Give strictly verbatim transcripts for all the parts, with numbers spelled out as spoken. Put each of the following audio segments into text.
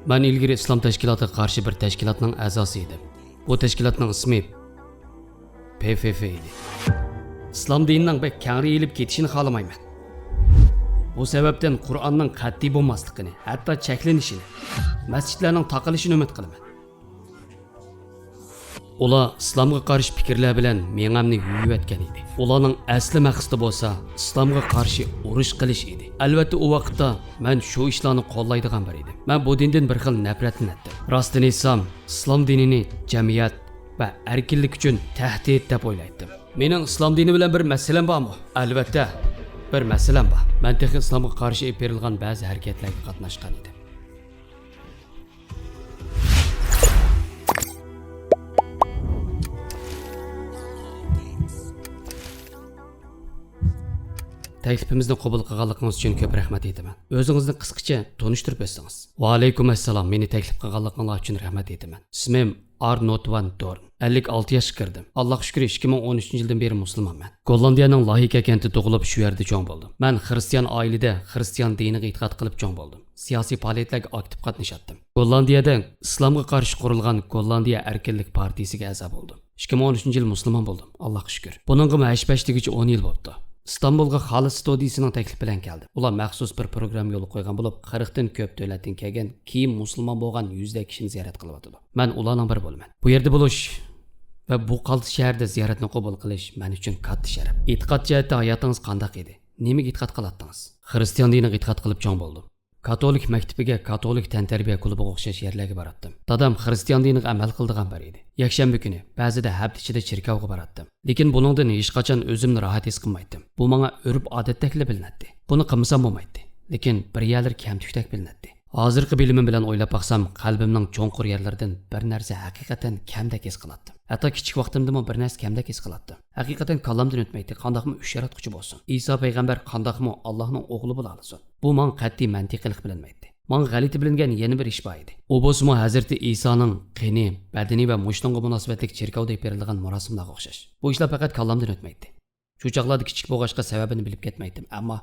مەن ئىلگىرى ئىسلام تەشكىلاتىغا قارشى بىر تەشكىلاتنىڭ ئەزاسى ئىدىم. بۇ تەشكىلاتنىڭ ئىسمى پې فې فې ئىدى. ئىسلام دىنىنىڭ بەك كەڭرى يېيىلىپ كېتىشىنى خالىمايمەن. بۇ سەۋەبتىن قۇرئاننىڭ قەتئىي بولماسلىقىنى، ھەتتا چەكلىنىشىنى، مەسچىتلەرنىڭ تاقىلىشىنى ئۈمىد قىلىمەن. ئۇلار ئىسلامغا قارشى پىكىرلەر بىلەن مېڭەمنى يۇيۇۋەتكەن ئىدى. ئۇلارنىڭ ئەسلى مەقسىتى بولسا ئىسلامغا قارشى ئۇرۇش قىلىش ئىدى. ئەلۋەتتە، ئۇ ۋاقىتتا مەن شۇ ئىشلارنى قوللايدىغان بىر ئىدىم. مەن بۇ دىندىن بىر خىل نەپرەتلىنەتتىم. راستىنى ئېيتسام، ئىسلام دىنىنى جەمئىيەت ۋە ئەركىنلىك ئۈچۈن تەھدىت دەپ ئويلايتتىم. مېنىڭ ئىسلام دىنى بىلەن بىر مەسىلەم بارمۇ؟ ئەلۋەتتە، بىر مەسىلەم بار. مەن تېخى ئىسلامغا قارشى ئېلىپ بېرىلغان بەزى ھەرىكەتلەرگە قاتناشقان ئىدىم. تەكلىپىمىزنى قوبۇل قىلغانلىقىڭىز ئۈچۈن كۆپ رەھمەت ئېيتىمەن. ئۆزىڭىزنى قىسقىچە تونۇشتۇرۇپ ئۆتسىڭىز. ۋەئەلەيكۇم ئەسسالام، مېنى تەكلىپ قىلغانلىقىڭلار ئۈچۈن رەھمەت ئېيتىمەن. ئىسمىم ئارنوت ۋان دورن. ئەللىك ئالتە ياشقا كىردىم. ئاللاغا شۈكرى، ئىككى مىڭ ئون ئۈچىنچى يىلدىن بېرى مۇسۇلمانمەن. گوللاندىيەنىڭ لاھىكە كەنتىدە تۇغۇلۇپ، شۇ يەردە چوڭ بولدۇم. مەن خىرىستىيان ئائىلىدە خىرىستىيان دىنىغا ئېتىقاد قىلىپ چوڭ بولدۇم. سىياسىي پائالىيەتلەرگە ئاكتىپ قاتنىشاتتىم. گوللاندىيەدە ئىسلامغا قارشى قۇرۇلغان گوللاندىيە ئەركىنلىك پارتىيىسىگە ئەزا بولدۇم. ئىككى مىڭ ئون ئۈچىنچى يىل مۇسۇلمان بولدۇم، ئاللاغا شۈكۈر. بۇنىڭغىمۇ ھەش-پەش دېگۈچە ئون يىل بوپتۇ. ئىستانبۇلغا خالىس ستۇدىيىسىنىڭ تەكلىپى بىلەن كەلدىم. ئۇلار مەخسۇس بىر پروگرامما يولغا قويغان بولۇپ، قىرىقتىن كۆپ دۆلەتتىن كەلگەن كېيىن مۇسۇلمان بولغان يۈزدەك كىشىنى زىيارەت قىلىۋاتىدۇ. مەن ئۇلارنىڭ بىرى بولىمەن. بۇ يەردە بولۇش ۋە بۇ قالتىس شەھەردە زىيارەتنى قوبۇل قىلىش مەن ئۈچۈن كاتتا شەرەپ. ئېتىقاد جەھەتتە ھاياتىڭىز قانداق ئىدى؟ نېمىگە ئېتىقاد قىلاتتىڭىز؟ خىرىستىيان دىنىغا ئېتىقاد قىلىپ چوڭ بولدۇم. كاتولىك مەكتىپىگە، كاتولىك تەنتەربىيە كۇلۇبىغا ئوخشاش يەرلەرگە باراتتىم. دادام خىرىستىيان دىنىغا ئەمەل قىلىدىغان بىر ئىدى. يەكشەنبە كۈنى، بەزىدە ھەپتە ئىچىدە چېركاۋغا باراتتىم. لېكىن بۇنىڭدىن ھېچقاچان ئۆزۈمنى راھەت ھېس قىلمايتتىم. بۇ ماڭا ئۆرپ-ئادەتتەكلا بىلىنەتتى. بۇنى قىلمىسام بولمايتتى. لېكىن بىر يەرلىرى كەمتۈكتەك بىلىنەتتى. ھازىرقى بىلىمىم بىلەن ئويلاپ باقسام، قەلبىمنىڭ چوڭقۇر يەرلىرىدىن بىر نەرسە ھەقىقەتەن كەمدەك ھېس قىلاتتىم. ھەتتا كىچىك ۋاقتىمدىمۇ بىر نەرسە كەمدەك ھېس قىلاتتىم. ھەقىقەتەن كاللامدىن ئۆتمەيتتى، قانداقمۇ ئۈچ ياراتقۇچى بولسۇن؟ ئىسا پەيغەمبەر قانداقمۇ ئاللاھنىڭ ئوغلى بولالىسۇن؟ بۇ ماڭا قەتئىي مەنتىقىيلىق بىلىنمەيتتى. ماڭا غەلىتە بىلىنگەن يەنە بىر ئىش بار ئىدى. ئۇ بولسىمۇ ھەزرىتى ئىسانىڭ قېنى، بەدىنى ۋە مۇشتۇمغا مۇناسىۋەتلىك چېركاۋدا ئېلىپ بېرىلىدىغان مۇراسىملارغا ئوخشاش. بۇ ئىشلار پەقەت كاللامدىن ئۆتمەيتتى. شۇ چاغلاردا كىچىك بولغاچقا سەۋەبىنى بىلىپ كەتمەيتتىم، ئەمما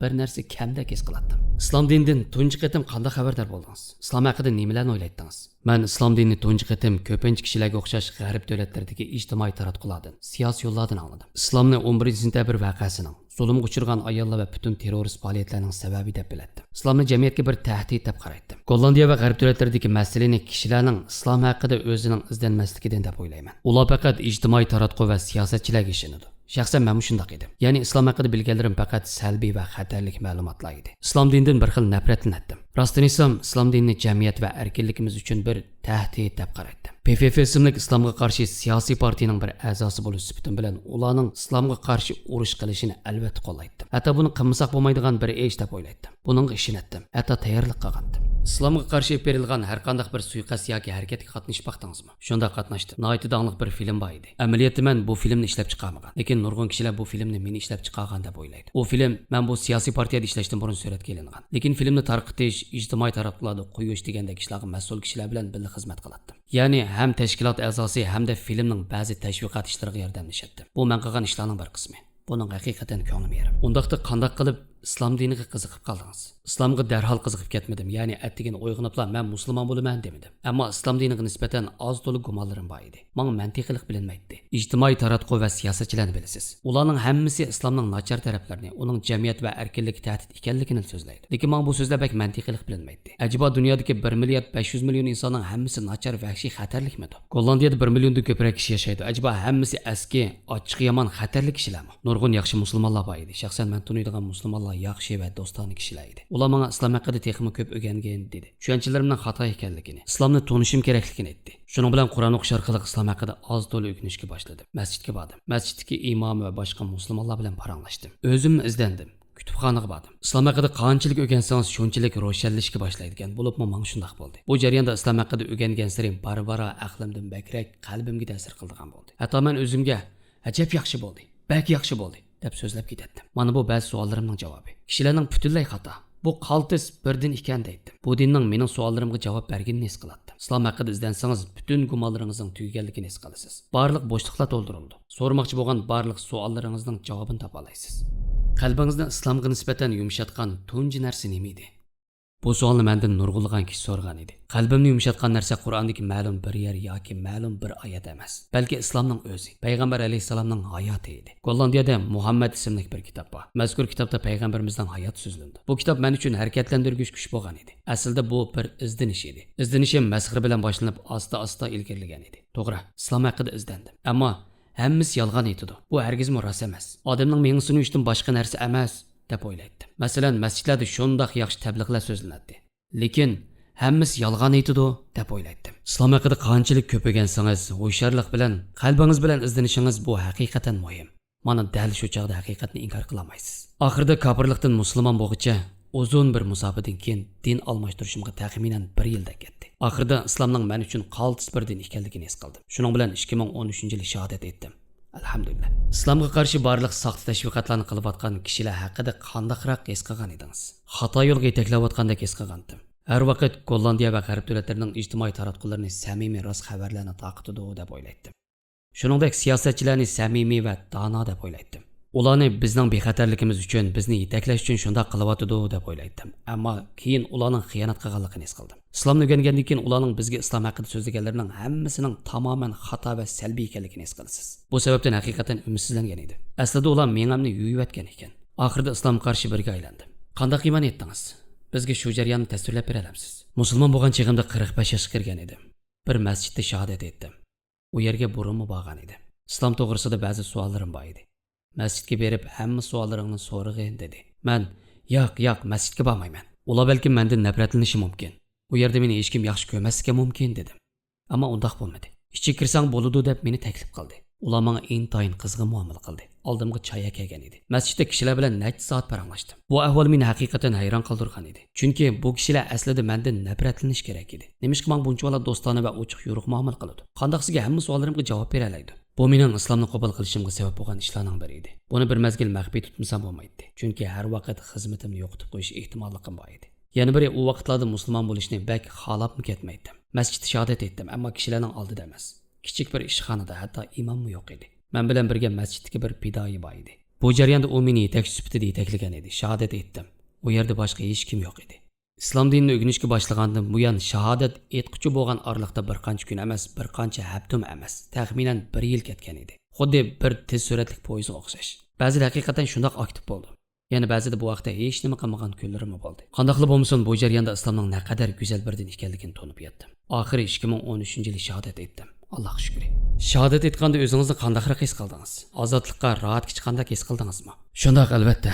بىر نەرسە كەمدەك ھېس قىلاتتىم. ئىسلام دىنىدىن تۇنجى قېتىم قانداق خەۋەردار بولدىڭىز؟ ئىسلام ھەققىدە نېمىلەرنى ئويلايتتىڭىز؟ مەن ئىسلام دىنىنى تۇنجى قېتىم كۆپىنچە كىشىلەرگە ئوخشاش غەرب دۆلەتلىرىدىكى ئىجتىمائىي تاراتقۇلاردىن، سىياسىي يوللاردىن ئاڭلىدىم. ئىسلامنى ئون بىرىنچى سېنتەبىر ۋەقەسىنىڭ، زۇلۇمغا ئۇچرىغان ئاياللار ۋە پۈتۈن تېررورىست پائالىيەتلەرنىڭ سەۋەبى دەپ بىلەتتىم. ئىسلامنى جەمئىيەتكە بىر تەھدىت دەپ قارايتتىم. گوللاندىيە ۋە غەرب دۆلەتلىرىدىكى مەسىلىنى كىشىلەرنىڭ ئىسلام ھەققىدە ئۆزىنىڭ ئىزدەنمەسلىكىدىن دەپ ئويلايمەن. ئۇلار پەقەت ئىجتىمائىي تاراتقۇ ۋە سىياسەتچىلەرگە ئىشىنىدۇ. شەخسەن مەنمۇ شۇنداق ئىدىم. يەنى ئىسلام ھەققىدە بىلگەنلىرىم پەقەت سەلبىي ۋە خەتەرلىك مەلۇماتلار ئىدى. ئىسلام دىنىدىن بىر خىل نەپرەتلىنەتتىم. راستىنى ئېيتسام، ئىسلام دىنىنى جەمئىيەت ۋە ئەركىنلىكىمىز ئۈچۈن بىر تەھدىت دەپ قارايتتىم. پې فې فې ئىسىملىك ئىسلامغا قارشى سىياسىي پارتىيىنىڭ بىر ئەزاسى بولۇش سۈپىتىم بىلەن ئۇلارنىڭ ئىسلامغا قارشى ئۇرۇش قىلىشىنى ئەلۋەتتە قوللايتتىم. ھەتتا بۇنى قىلمىساق بولمايدىغان بىر ئىش دەپ ئويلايتتىم. بۇنىڭغا ئىشىنەتتىم. ھەتتا تەييارلىق قىلغانتىم. ئىسلامغا قارشى ئېلىپ بېرىلغان ھەر قانداق بىر سۇيىقەست ياكى ھەرىكەتكە قاتنىشىپ باقتىڭىزمۇ؟ شۇنداق قاتناشتىم. ناھايىتى داڭلىق بىر فىلىم بار ئىدى. ئەمەلىيەتتە مەن بۇ فىلىمنى ئىشلەپ چىقارمىغان. لېكىن نۇرغۇن كىشىلەر بۇ فىلىمنى مېنى ئىشلەپ چىقارغان دەپ ئويلايدۇ. ئۇ فىلىم مەن بۇ سىياسىي پارتىيەدە ئىشلەشتىن بۇرۇن سۈرەتكە ئېلىنغان. لېكىن فىلىمنى تارقىتىش، ئىجتىمائىي تاراتقۇلاردا قويۇش دېگەندەك ئىشلارغا مەسئۇل كىشىلەر بىلەن بىللە خىزمەت قىلاتتىم. يەنى ھەم تەشكىلات ئەزاسى، ھەمدە فىلىمنىڭ بەزى تەشۋىقات ئىشلىرىغا ياردەملىشەتتىم. بۇ مەن قىلغان ئىشلارنىڭ بىر قىسمى. بۇنىڭغا ھەقىقەتەن كۆڭلۈم يېرىم. ئۇنداقتا قانداق قىلىپ ئىسلام دىنىغا قىزىقىپ قالدىڭىز؟ ئىسلامغا دەرھال قىزىقىپ كەتمىدىم، يەنى ئەتىگىنى ئويغىنىپلا مەن مۇسۇلمان بولىمەن دېمىدىم. ئەمما ئىسلام دىنىغا نىسبەتەن ئاز تولا گۇمانلىرىم بار ئىدى. ماڭا مەنتىقىيلىق بىلىنمەيتتى. ئىجتىمائىي تاراتقۇ ۋە سىياسەتچىلەرنى بىلىسىز. ئۇلارنىڭ ھەممىسى ئىسلامنىڭ ناچار تەرەپلىرىنى، ئۇنىڭ جەمئىيەت ۋە ئەركىنلىككە تەھدىت ئىكەنلىكىنى سۆزلەيدۇ. لېكىن ماڭا بۇ سۆزلەر بەك مەنتىقىيلىق بىلىنمەيتتى. ئەجەبا دۇنيادىكى بىر مىليارد بەش يۈز مىليون ئىنساننىڭ ھەممىسى ناچار، ۋەھشىي، خەتەرلىكمىدۇ؟ گوللاندىيەدە بىر مىليوندىن كۆپرەك كىشى ياشايدۇ. ئەجەبا ھەممىسى ئەسكى، ئاچچىقى يامان، خەتەرلىك كىشىلەرمۇ؟ نۇرغۇن ياخشى مۇسۇلمانلار بار ئىدى. شەخسەن مەن تونۇيدىغان مۇسۇلمانلار ياخشى ۋە دوستانە كىشىلەر ئىدى. ئۇلار ماڭا ئىسلام ھەققىدە تېخىمۇ كۆپ ئۆگەنگىن دېدى. چۈشەنچىلىرىمنىڭ خاتا ئىكەنلىكىنى، ئىسلامنى تونۇشۇم كېرەكلىكىنى ئېيتتى. شۇنىڭ بىلەن قۇرئان ئوقۇش ئارقىلىق ئىسلام ھەققىدە ئاز تولا ئۆگىنىشكە باشلىدىم. مەسچىتكە باردىم. مەسچىتتىكى ئىمام ۋە باشقا مۇسۇلمانلار بىلەن پاراڭلاشتىم. ئۆزۈممۇ ئىزدەندىم. كۇتۇپخانىغا باردىم. ئىسلام ھەققىدە قانچىلىك ئۆگەنسىڭىز، شۇنچىلىك روشەنلىشىشكە باشلايدىكەن، بولۇپمۇ ماڭا شۇنداق بولدى. بۇ جەرياندا ئىسلام ھەققىدە ئۆگەنگەنسېرى بارا-بارا ئەقلىمدىن بەكرەك قەلبىمگە تەسىر قىلىدىغان بولدى. ھەتتا مەن ئۆزۈمگە، «ئەجەب ياخشى بولدى، بەك ياخشى بولدى» دەپ سۆزلەپ كېتەتتىم. مانا بۇ بەزى سوئاللىرىمنىڭ جاۋابى. كىشىلەرنىڭ پۈتۈنلەي خاتا. بۇ قالتىس بىر دىن ئىكەن دەيتتىم. بۇ دىننىڭ مېنىڭ سوئاللىرىمغا جاۋاب بەرگىنىنى ھېس قىلاتتىم. ئىسلام ھەققىدە ئىزدەنسىڭىز، پۈتۈن گۇمانلىرىڭىزنىڭ تۈگىگەنلىكىنى ھېس قىلىسىز. بارلىق بوشلۇقلار تولدۇرۇلىدۇ. سورىماقچى بولغان بارلىق سوئاللىرىڭىزنىڭ جاۋابىنى تاپالايسىز. قەلبىڭىزنى ئىسلامغا نىسبەتەن يۇمشاتقان تۇنجى نەرسە نېمە ئىدى؟ بۇ سوئالنى مەندىن نۇرغۇنلىغان كىشى سورىغان ئىدى. قەلبىمنى يۇمشاتقان نەرسە قۇرئاندىكى مەلۇم بىر يەر ياكى مەلۇم بىر ئايەت ئەمەس، بەلكى ئىسلامنىڭ ئۆزى، پەيغەمبەر ئەلەيھىسسالامنىڭ ھاياتى ئىدى. گوللاندىيەدە مۇھەممەد ئىسىملىك بىر كىتاب بار. مەزكۇر كىتابتا پەيغەمبىرىمىزنىڭ ھاياتى سۆزلىنىدۇ. بۇ كىتاب مەن ئۈچۈن ھەرىكەتلەندۈرگۈچ كۈچ بولغان ئىدى. ئەسلىدە بۇ بىر ئىزدىنىش ئىدى. ئىزدىنىشىم مەسخىرە بىلەن باشلىنىپ، ئاستا-ئاستا ئىلگىرىلىگەن ئىدى. توغرا، ئىسلام ھەققىدە ئىزدەندىم. ئەمما ھەممىسى يالغان ئېيتىدۇ. بۇ ھەرگىزمۇ راست ئەمەس. ئادەمنىڭ مېڭىسىنى يۇيۇشتىن باشقا نەرسە ئەمەس، دەپ ئويلايتتىم. مەسىلەن، مەسچىتلەردە شۇنداق ياخشى تەبلىغلار سۆزلىنەتتى. لېكىن ھەممىسى يالغان ئېيتىدۇ، دەپ ئويلايتتىم. ئىسلام ھەققىدە قانچىلىك كۆپ ئۆگەنسىڭىز، ھوشيارلىق بىلەن، قەلبىڭىز بىلەن ئىزدىنىشىڭىز بۇ ھەقىقەتەن مۇھىم. مانا دەل شۇ چاغدا ھەقىقەتنى ئىنكار قىلالمايسىز. ئاخىرىدا كاپىرلىقتىن مۇسۇلمان بولغۇچە ئۇزۇن بىر مۇساپىدىن كېيىن دىن ئالماشتۇرۇشۇمغا تەخمىنەن بىر يىلدەك كەتتى. ئاخىرىدا ئىسلامنىڭ مەن ئۈچۈن قالتىس بىر دىن ئىكەنلىكىنى ھېس قىلدىم. شۇنىڭ بىلەن ئىككى مىڭ ئون ئۈچىنچى يىلى شاھادەت ئېيتتىم. ئەلھەمدۇلىللا. ئىسلامغا قارشى بارلىق ساختا تەشۋىقاتلارنى قىلىۋاتقان كىشىلەر ھەققىدە قانداقراق ھېس قىلغان ئىدىڭىز؟ خاتا يولغا يېتەكلەۋاتقاندەك ھېس قىلغانتىم. ھەر ۋاقىت گوللاندىيە ۋە غەرب دۆلەتلىرىنىڭ ئىجتىمائىي تاراتقۇلىرىنى سەمىمىي راست خەۋەرلەرنى تارقىتىدۇ دەپ ئويلايتتىم. شۇنىڭدەك سىياسەتچىلەرنى سەمىمىي ۋە دانا دەپ ئويلايتتىم. ئۇلارنى بىزنىڭ بىخەتەرلىكىمىز ئۈچۈن، بىزنى يېتەكلەش ئۈچۈن شۇنداق قىلىۋاتىدۇ دەپ ئويلايتتىم. ئەمما كېيىن ئۇلارنىڭ خىيانەت قىلغانلىقىنى ھېس قىلدىم. ئىسلامنى ئۆگەنگەندىن كېيىن ئۇلارنىڭ بىزگە ئىسلام ھەققىدە سۆزلىگەنلىرىنىڭ ھەممىسىنىڭ تامامەن خاتا ۋە سەلبىي ئىكەنلىكىنى ھېس قىلىسىز. بۇ سەۋەبتىن ھەقىقەتەن ئۈمىدسىزلەنگەن ئىدىم. ئەسلىدە ئۇلار مېڭەمنى يۇيۇۋەتكەن ئىكەن. ئاخىرىدا ئىسلامغا قارشى بىرگە ئايلاندىم. قانداق ئىمان ئېيتتىڭىز؟ بىزگە شۇ جەرياننى تەسۋىرلەپ بېرەلەمسىز؟ مۇسۇلمان بولغان چېغىمدا قىرىق بەش ياشقا كىرگەن ئىدىم. بىر مەسچىتتە شاھادەت ئېيتتىم. ئۇ يەرگە بۇرۇنمۇ بارغان ئىدىم. ئىسلام توغرىسىدا بەزى سوئاللىرىم بار ئىدى. مەسچىتكە بېرىپ، ھەممە سوئاللىرىڭنى سورىغىن، دېدى. مەن، ياق، ياق، مەسچىتكە بارمايمەن. ئۇلار بەلكىم مەندىن نەپرەتلىنىشى مۇمكىن. ئۇ يەردە مېنى ھېچكىم ياخشى كۆرمەسلىكى مۇمكىن، دېدىم. ئەمما ئۇنداق بولمىدى. ئىچىگە كىرسەڭ بولىدۇ، دەپ مېنى تەكلىپ قىلدى. ئۇلار ماڭا ئىنتايىن قىزغىن مۇئامىلە قىلدى. ئالدىمغا چاي ئەكەلگەن ئىدى. مەسچىتتە كىشىلەر بىلەن نەچچە سائەت پاراڭلاشتىم. بۇ ئەھۋال مېنى ھەقىقەتەن ھەيران قالدۇرغان ئىدى. چۈنكى بۇ كىشىلەر ئەسلىدە مەندىن نەپرەتلىنىشى كېرەك ئىدى. نېمىشقا ماڭا بۇنچىۋالا دوستانە ۋە ئوچۇق يورۇق مۇئامىلە قىلىدۇ؟ قانداق سىزگە ھەممە سوئاللىرىمغا جاۋاب بېرەلەيدۇ؟ بۇ مېنىڭ ئىسلامنى قوبۇل قىلىشىمغا سەۋەب بولغان ئىشلارنىڭ بىرى ئىدى. بۇنى بىر مەزگىل مەخپىي تۇتمىسام بولمايتتى. چۈنكى ھەر ۋاقىت خىزمىتىمنى يوقىتىپ قويۇش ئېھتىماللىقىم بار ئىدى. يەنە بىرى، ئۇ ۋاقىتلاردا مۇسۇلمان بولۇشنى بەك خالاپمۇ كەتمەيتتىم. مەسچىتتە شاھادەت ئېيتتىم، ئەمما كىشىلەرنىڭ ئالدىدا ئەمەس. كىچىك بىر ئىشخانىدا، ھەتتا ئىماممۇ يوق ئىدى. مەن بىلەن بىرگە مەسچىتتىكى بىر پىدائىي بار ئىدى. بۇ جەرياندا ئۇ مېنى يېتەكچى سۈپىتىدە يېتەكلىگەن ئىدى. شاھادەت ئېيتتىم. ئۇ يەردە باشقا ھېچكىم يوق ئىدى. ئىسلام دىنىنى ئۆگىنىشكە باشلىغاندىن بۇيان شاھادەت ئېيتقۇچە بولغان ئارىلىقتا بىر قانچە كۈن ئەمەس، بىر قانچە ھەپتىمۇ ئەمەس، تەخمىنەن بىر يىل كەتكەن ئىدى. خۇددى بىر تېز سۈرئەتلىك پويىزغا ئوخشاش. بەزىدە ھەقىقەتەن شۇنداق ئاكتىپ بولدۇم. يەنە بەزىدە بۇ ھەقتە ھېچنېمە قىلمىغان كۈنلىرىممۇ بولدى. قانداقلا بولمىسۇن، بۇ جەرياندا ئىسلامنىڭ نەقەدەر گۈزەل بىر دىن ئىكەنلىكىنى تونۇپ يەتتىم. ئاخىرى ئىككى مىڭ ئون ئۈچىنچى يىلى شاھادەت ئېيتتىم. ئاللاغا شۈكرى. شاھادەت ئېيتقاندا ئۆزىڭىزنى قانداقراق ھېس قىلدىڭىز؟ ئازادلىققا، راھەتكە چىققاندەك ھېس قىلدىڭىزمۇ؟ شۇنداق، ئەلۋەتتە.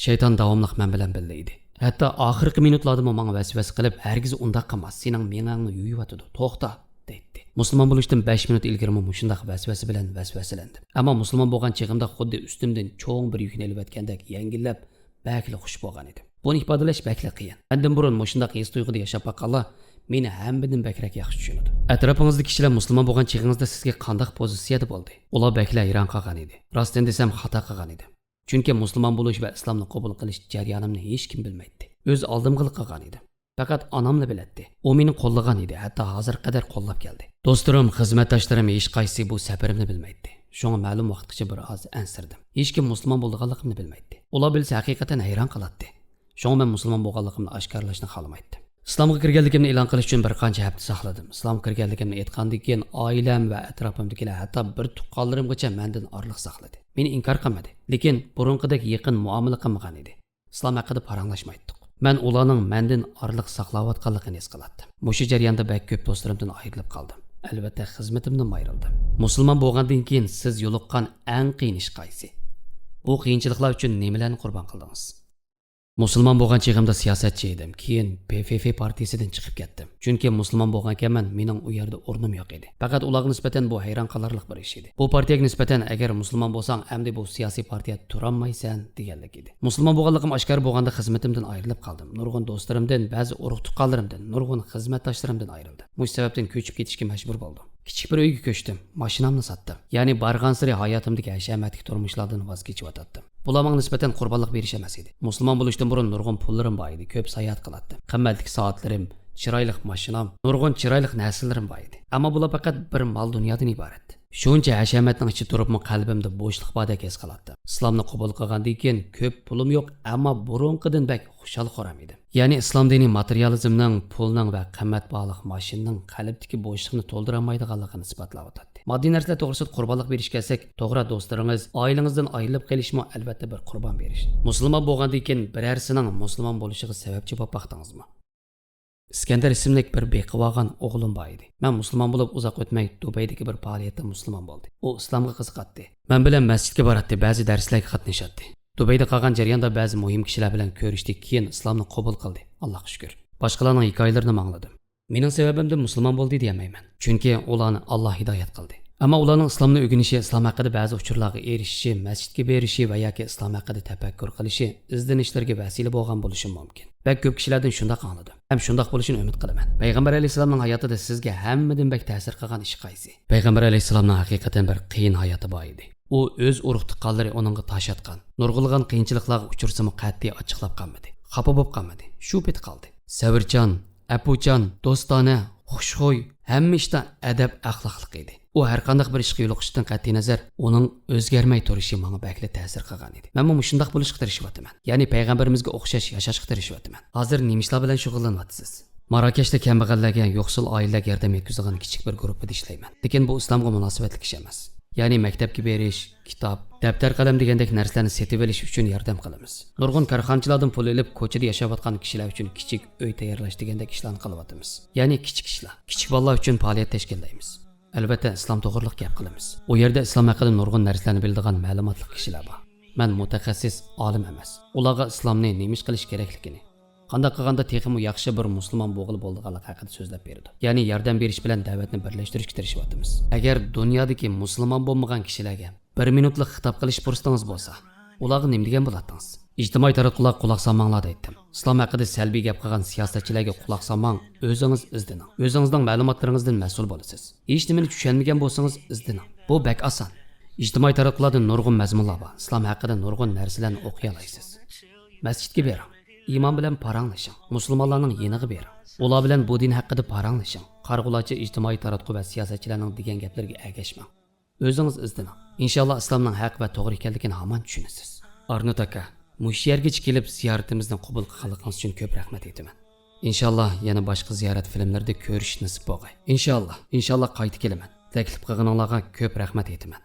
شەيتان داۋاملىق مەن بىلەن بىللە ئىدى. ھەتتا ئاخىرقى مىنۇتلاردىمۇ ماڭا ۋەسۋەسە قىلىپ، ھەرگىز ئۇنداق قىلما، سېنىڭ مېڭەڭنى يۇيۇۋاتىدۇ، توختا، دەيتتى. مۇسۇلمان بولۇشتىن بەش مىنۇت ئىلگىرىمۇ مۇشۇنداق ۋەسۋەسە بىلەن ۋەسۋەسىلەندىم. ئەمما مۇسۇلمان بولغان چېغىمدا خۇددى ئۈستۈمدىن چوڭ بىر يۈكنى ئېلىۋەتكەندەك يەڭگىللەپ، بەكلا خۇش بولغان ئىدىم. بۇنى ئىپادىلەش بەكلا قىيىن. مەندىن بۇرۇن مۇشۇنداق ھېس-تۇيغۇدا ياشاپ باققانلار مېنى ھەممىدىن بەكرەك ياخشى چۈشىنىدۇ. ئەتراپىڭىزدىكى كىشىلەر مۇسۇلمان بولغان چېغىڭىزدا سىزگە قانداق پوزىتسىيەدە بولدى؟ ئۇلار بەكلا ھەيران قالغان ئىدى. راستىنى دېسەم، خاتا قىلغان ئىدىم. چۈنكى مۇسۇلمان بولۇش ۋە ئىسلامنى قوبۇل قىلىش جەريانىمنى ھېچكىم بىلمەيتتى. ئۆز ئالدىمغىلا قىلغان ئىدىم. پەقەت ئاناملا بىلەتتى. ئۇ مېنى قوللىغان ئىدى، ھەتتا ھازىرغا قەدەر قوللاپ كەلدى. دوستلىرىم، خىزمەتداشلىرىم ھېچقايسىسى بۇ سەپىرىمنى بىلمەيتتى. شۇڭا مەلۇم ۋاقىتقىچە بىر ئاز ئەنسىرىدىم. ھېچكىم مۇسۇلمان بولىدىغانلىقىمنى بىلمەيتتى. ئۇلار بىلسە ھەقىقەتەن ھەيران قالاتتى. شۇڭا مەن مۇسۇلمان بولغانلىقىمنى ئاشكارىلاشنى خالىمايتتىم. ئىسلامغا كىرگەنلىكىمنى ئېلان قىلىش ئۈچۈن بىر قانچە ھەپتە ساقلىدىم. ئىسلامغا كىرگەنلىكىمنى ئېيتقاندىن كېيىن، ئائىلەم ۋە ئەتراپىمدىكىلەر، ھەتتا بىر تۇغقانلىرىمغىچە مەندىن ئارىلىق ساقلىدى. مېنى ئىنكار قىلمىدى، لېكىن بۇرۇنقىدەك يېقىن مۇئامىلە قىلمىغان ئىدى. ئىسلام ھەققىدە پاراڭلاشمايتتۇق. مەن ئۇلارنىڭ مەندىن ئارىلىق ساقلاۋاتقانلىقىنى ھېس قىلاتتىم. مۇشۇ جەرياندا بەك كۆپ دوستلىرىمدىن ئايرىلىپ قالدىم. ئەلۋەتتە، خىزمىتىمدىنمۇ ئايرىلدىم. مۇسۇلمان بولغاندىن كېيىن سىز يولۇققان ئەڭ قىيىن ئىش قايسى؟ بۇ قىيىنچىلىقلار ئۈچۈن نېمىلەرنى قۇربان قىلدىڭىز؟ مۇسۇلمان بولغان چېغىمدا سىياسەتچى ئىدىم. كېيىن پ ف ف پارتىيىسىدىن چىقىپ كەتتىم. چۈنكى مۇسۇلمان بولغانىكەنمەن، مېنىڭ ئۇ يەردە ئورنۇم يوق ئىدى. پەقەت ئۇلارغا نىسبەتەن بۇ ھەيران قالارلىق بىر ئىش ئىدى. بۇ پارتىيەگە نىسبەتەن، ئەگەر مۇسۇلمان بولساڭ، ئەمدى بۇ سىياسىي پارتىيەدە تۇرالمايسەن، دېگەنلىك ئىدى. مۇسۇلمان بولغانلىقىم ئاشكارا بولغاندا خىزمىتىمدىن ئايرىلىپ قالدىم. نۇرغۇن دوستلىرىمدىن، بەزى ئۇرۇق-تۇغقانلىرىمدىن، نۇرغۇن خىزمەتداشلىرىمدىن ئايرىلدىم. مۇشۇ سەۋەبتىن كۆچۈپ كېتىشكە مەجبۇر بولدۇم. كىچىك بىر ئۆيگە كۆچتۈم. ماشىنامنى ساتتىم. يەنى بارغانسېرى ھاياتىمدىكى ھەشەمەتلىك تۇرمۇشلاردىن ۋاز كېچىۋاتاتتىم. بۇلار ماڭا نىسبەتەن قۇربانلىق بېرىش ئەمەس ئىدى. مۇسۇلمان بولۇشتىن بۇرۇن نۇرغۇن پۇللىرىم بار ئىدى، كۆپ ساياھەت قىلاتتىم. قىممەتلىك سائەتلىرىم، چىرايلىق ماشىنام، نۇرغۇن چىرايلىق نەرسىلىرىم بار ئىدى. ئەمما بۇلار پەقەت بىر مال دۇنيادىن ئىبارەت. شۇنچە ھەشەمەتنىڭ ئىچىدە تۇرۇپمۇ قەلبىمدە بوشلۇق باردەك ھېس قىلاتتىم. ئىسلامنى قوبۇل قىلغاندىن كېيىن كۆپ پۇلۇم يوق، ئەمما بۇرۇنقىدىن بەك خۇشال-خۇرام ئىدىم. يەنى ئىسلام دىنى ماتېرىيالىزمنىڭ، پۇلنىڭ ۋە قىممەت باھالىق ماشىنىنىڭ قەلبتىكى بوشلۇقنى تولدۇرالمايدىغانلىقىنى ئىسپاتلاۋاتاتتى. ماددىي نەرسىلەر توغرىسىدا قۇربانلىق بېرىشكە كەلسەك، توغرا دوستلىرىڭىز، ئائىلىڭىزدىن ئايرىلىپ قېلىشمۇ ئەلۋەتتە بىر قۇربان بېرىش. مۇسۇلمان بولغاندىن كېيىن بىرەرسىنىڭ مۇسۇلمان بولۇشىغا سەۋەبچى بولۇپ باقتىڭىزمۇ؟ ئىسكەندەر ئىسىملىك بىر بېقىۋالغان ئوغلۇم بار ئىدى. مەن مۇسۇلمان بولۇپ ئۇزاق ئۆتمەي دۇبەيدىكى بىر پائالىيەتتە مۇسۇلمان بولدى. ئۇ ئىسلامغا قىزىقاتتى. مەن بىلەن مەسچىتكە باراتتى، بەزى دەرسلەرگە قاتنىشاتتى. دۇبەيدە قالغان جەرياندا بەزى مۇھىم كىشىلەر بىلەن كۆرۈشتى، كېيىن ئىسلامنى قوبۇل قىلدى. ئاللاھقا شۈكۈر. باشقىلارنىڭ ھېكايىلىرىنىمۇ ئاڭلىدىم. مېنىڭ سەۋەبىمدىن مۇسۇلمان بولدى دېيەلمەيمەن. چۈنكى ئۇلارنى ئاللاھ ھىدايەت قىلدى. ئەمما ئۇلارنىڭ ئىسلامنى ئۆگىنىشى، ئىسلام ھەققىدە بەزى ئۇچۇرلارغا ئېرىشىشى، مەسچىتكە بېرىشى ۋە ياكى ئىسلام ھەققىدە تەپەككۇر قىلىشى، ئىزدىنىشلىرىگە ۋەسىلە بولغان بولۇشى مۇمكىن. بەك كۆپ كىشىلەردىن شۇنداق ئاڭلىدىم. ھەم شۇنداق بولۇشىنى ئۈمىد قىلىمەن. پەيغەمبەر ئەلەيھىسسالامنىڭ ھاياتىدا سىزگە ھەممىدىن بەك تەسىر قىلغان ئىش قايسى؟ پەيغەمبەر ئەلەيھىسسالامنىڭ ھەقىقەتەن بىر قىيىن ھاياتى بار ئىدى. ئۇ ئۆز ئۇرۇق-تۇغقانلىرى ئۇنىڭغا تاش ئاتقان، نۇرغۇنلىغان قىيىنچىلىقلارغا ئۇچرىسىمۇ قەتئىي ئاچچىقلاپ قالمىدى. خاپا بولۇپ قالمىدى. شۇ پېتى قالدى. سەۋرچان، ئەپۇچان، دوستانە، خۇشخۇي، ھەممە ئىشتا ئەدەپ-ئەخلاقلىق ئىدى. ئۇ ھەرقانداق بىر ئىشقا يولۇقۇشتىن قەتئىينەزەر، ئۇنىڭ ئۆزگەرمەي تۇرۇشى ماڭا بەكلا تەسىر قىلغان ئىدى. مەنمۇ مۇشۇنداق بولۇشقا تىرىشىۋاتىمەن. يەنى پەيغەمبىرىمىزگە ئوخشاش ياشاشقا تىرىشىۋاتىمەن. ھازىر نېمە ئىشلار بىلەن شۇغۇللىنىۋاتىسىز؟ ماراكەشتە كەمبەغەللەرگە، يوقسۇل ئائىلىلەرگە ياردەم يەتكۈزىدىغان كىچىك بىر گۇرۇپپىدا ئىشلەيمەن. لېكىن بۇ ئىسلامغا مۇناسىۋەتلىك ئىش ئەمەس. يەنى مەكتەپكە بېرىش، كىتاب، دەپتەر-قەلەم دېگەندەك نەرسىلەرنى سېتىۋېلىش ئۈچۈن ياردەم قىلىمىز. نۇرغۇن كارخانىچىلاردىن پۇل ئېلىپ، كوچىدا ياشاۋاتقان كىشىلەر ئۈچۈن كىچىك ئۆي تەييارلاش دېگەندەك ئىشلارنى قىلىۋاتىمىز. يەنى كىچىك ئىشلار. كىچىك بالىلار ئۈچۈن پائالىيەت تەشكىللەيمىز. ئەلۋەتتە، ئىسلام توغرىلىق گەپ قىلىمىز. ئۇ يەردە ئىسلام ھەققىدە نۇرغۇن نەرسىلەرنى بىلىدىغان مەلۇماتلىق كىشىلەر بار. مەن مۇتەخەسسىس، ئالىم ئەمەس. ئۇلارغا ئىسلامنى نېمە ئىش قىلىش كېرەكلىكىنى، قانداق قىلغاندا تېخىمۇ ياخشى بىر مۇسۇلمان بولغىلى بولىدىغانلىقى ھەققىدە سۆزلەپ بېرىدۇ. يەنى ياردەم بېرىش بىلەن دەۋەتنى بىرلەشتۈرۈشكە تىرىشىۋاتىمىز. ئەگەر دۇنيادىكى مۇسۇلمان بولمىغان كىشىلەرگە بىر مىنۇتلۇق خىتاب قىلىش پۇرسىتىڭىز بولسا، ئۇلارغا نېمە دېگەن بولاتتىڭىز؟ ئىجتىمائىي تاراتقۇلارغا قۇلاق سالماڭلار دەيتتىم. ئىسلام ھەققىدە سەلبىي گەپ قىلغان سىياسەتچىلەرگە قۇلاق سالماڭ، ئۆزىڭىز ئىزدىنىڭ. ئۆزىڭىزنىڭ مەلۇماتلىرىڭىزدىن مەسئۇل بولىسىز. ھېچنېمىنى چۈشەنمىگەن بولسىڭىز، ئىزدىنىڭ. بۇ بەك ئاسان. ئىجتىمائىي تاراتقۇلاردا نۇرغۇن مەزمۇنلار بار. ئىسلام ھەققىدە نۇرغۇن نەرسىلەرنى ئوقۇيالايسىز. مەسچىتكە بېرىڭ. ئىمام بىلەن پاراڭلىشىڭ. مۇسۇلمانلارنىڭ يېنىغا بېرىڭ. ئۇلار بىلەن بۇ دىن ھەققىدە پاراڭلىشىڭ. قارىغۇلارچە ئىجتىمائىي تاراتقۇ ۋە سىياسەتچىلەرنىڭ دېگەن گەپلىرىگە ئەگەشمەڭ. ئۆزىڭىز ئىزدىنىڭ. ئىنشاللا ئىسلامنىڭ ھەق ۋە توغرا ئىكەنلىكىنى ھامان چۈشىنىسىز. ئارنۇت ئاكا، مۇشۇ يەرگىچە كېلىپ زىيارىتىمىزنى قوبۇل قىلغانلىقىڭىز ئۈچۈن كۆپ رەھمەت ئېيتىمەن. ئىنشاللا يەنە باشقا زىيارەت فىلىملىرىدا كۆرۈشۈش نېسىپ بولغاي. ئىنشاللا، ئىنشاللا قايتا كېلىمەن. تەكلىپ قىلغىنىڭلارغا كۆپ رەھمەت ئېيتىمەن.